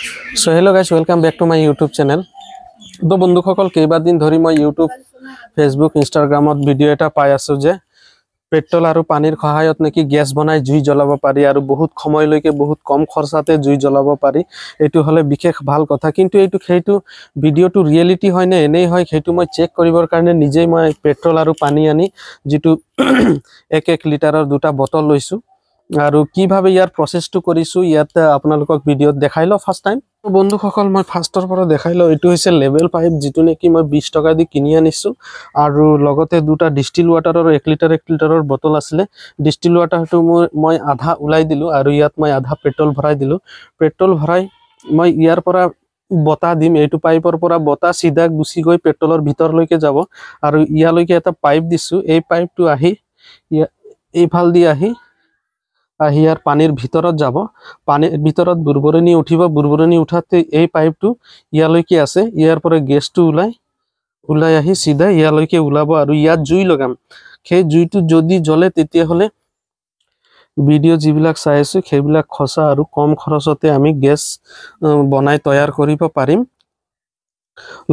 So hello guys, welcome back to my YouTube channel. তো বন্ধুসকল, কেইবাদিন ধৰি মই ইউটিউব, ফেচবুক, ইনষ্টাগ্ৰামত ভিডিঅ' এটা পাই আছোঁ যে পেট্ৰল আৰু পানীৰ সহায়ত নেকি গেছ বনাই জুই জ্বলাব পাৰি আৰু বহুত সময়লৈকে বহুত কম খৰচাতে জুই জ্বলাব পাৰি। এইটো হ'লে বিশেষ ভাল কথা, কিন্তু সেইটো ভিডিঅ'টো ৰিয়েলিটি হয় নে এনেই হয়, সেইটো মই চেক কৰিবৰ কাৰণে নিজেই মই পেট্ৰল আৰু পানী আনি যিটো 1 1 লিটাৰৰ দুটা বটল লৈছোঁ আৰু কিভাৱে ইয়াৰ প্ৰচেছটো কৰিছোঁ, ইয়াত আপোনালোকক ভিডিঅ'ত দেখাই লওঁ ফাৰ্ষ্ট টাইম। বন্ধুসকল, মই ফাৰ্ষ্টৰ পৰা দেখাই লওঁ। এইটো হৈছে লেভেল পাইপ, যিটো নেকি মই 20 টকা দি কিনি আনিছোঁ আৰু লগতে দুটা ডিষ্টিল ৱাটাৰৰ 1 লিটাৰ 1 লিটাৰৰ বটল আছিলে। ডিষ্টিল ৱাটাৰটো মই আধা ওলাই দিলোঁ আৰু ইয়াত মই আধা পেট্ৰল ভৰাই দিলোঁ। পেট্ৰল ভৰাই মই ইয়াৰ পৰা বতাহ দিম। এইটো পাইপৰ পৰা বতাহ চিধা গুচি গৈ পেট্ৰলৰ ভিতৰলৈকে যাব আৰু ইয়ালৈকে এটা পাইপ দিছোঁ। এই পাইপটো আহি এইফাল দি আহি আহি ইয়াৰ পানীৰ ভিতৰত যাব। পানীৰ ভিতৰত বুৰবুৰণি উঠিব। বুৰবুৰণি উঠাতে এই পাইপটো ইয়ালৈকে আছে। ইয়াৰ পৰা গেছটো ওলাই ওলাই আহি চিধা ইয়ালৈকে ওলাব আৰু ইয়াত জুই লগাম। সেই জুইটো যদি জ্বলে, তেতিয়াহ'লে ভিডিঅ' যিবিলাক চাই আছোঁ, সেইবিলাক সঁচা আৰু কম খৰচতে আমি গেছ বনাই তৈয়াৰ কৰিব পাৰিম।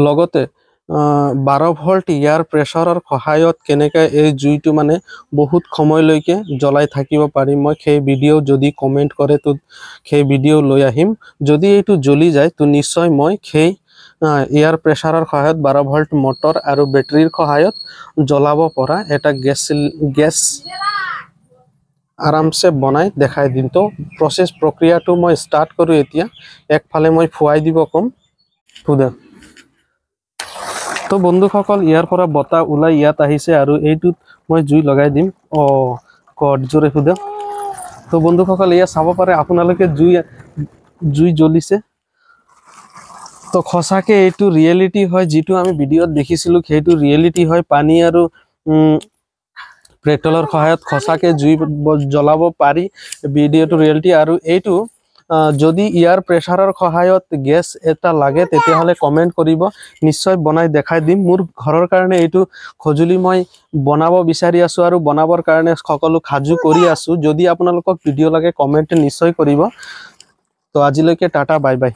লগতে 12 ভল্ট এয়াৰ প্ৰেছাৰৰ সহায়ত কেনেকৈ এই জুইটো মানে বহুত সময়লৈকে জ্বলাই থাকিব পাৰিম, মই সেই ভিডিঅ' যদি কমেণ্ট কৰে তো সেই ভিডিঅ' লৈ আহিম। যদি এইটো জ্বলি যায়, তো নিশ্চয় মই সেই এয়াৰ প্ৰেছাৰৰ সহায়ত 12 ভল্ট মটৰ আৰু বেটেৰীৰ সহায়ত জ্বলাব পৰা এটা গেছ আৰামছে বনাই দেখাই দিম। তো প্ৰচেছ, প্ৰক্ৰিয়াটো মই ষ্টাৰ্ট কৰোঁ এতিয়া। একফালে মই ফুৱাই দিব ক'ম, ফুদা। তো বন্ধুসকল, ইয়াৰ পৰা বতাহ ওলাই ইয়াত আহিছে আৰু এইটোত মই জুই লগাই দিম। অঁ, কট জোৰে ফুদা। তো বন্ধুসকল, এয়া চাব পাৰে আপোনালোকে, জুই জ্বলিছে। তো সঁচাকে এইটো ৰিয়েলিটি হয়। যিটো আমি ভিডিঅ'ত দেখিছিলোঁ, সেইটো ৰিয়েলিটি হয়। পানী আৰু পেট্ৰলৰ সহায়ত সঁচাকে জুই জ্বলাব পাৰি। ভিডিঅ'টো ৰিয়েলিটি আৰু এইটো যদি ইয়াৰ প্ৰেছাৰৰ সহায়ত গেছ এটা লাগে, তেতিয়াহ'লে কমেণ্ট কৰিব, নিশ্চয় বনাই দেখাই দিম। মোৰ ঘৰৰ কাৰণে এইটো সঁজুলি মই বনাব বিচাৰি আছোঁ আৰু বনাবৰ কাৰণে সকলো সাজু কৰি আছোঁ। যদি আপোনালোকক ভিডিঅ' লাগে, কমেণ্ট নিশ্চয় কৰিব। তো আজিলৈকে টাটা, বাই বাই।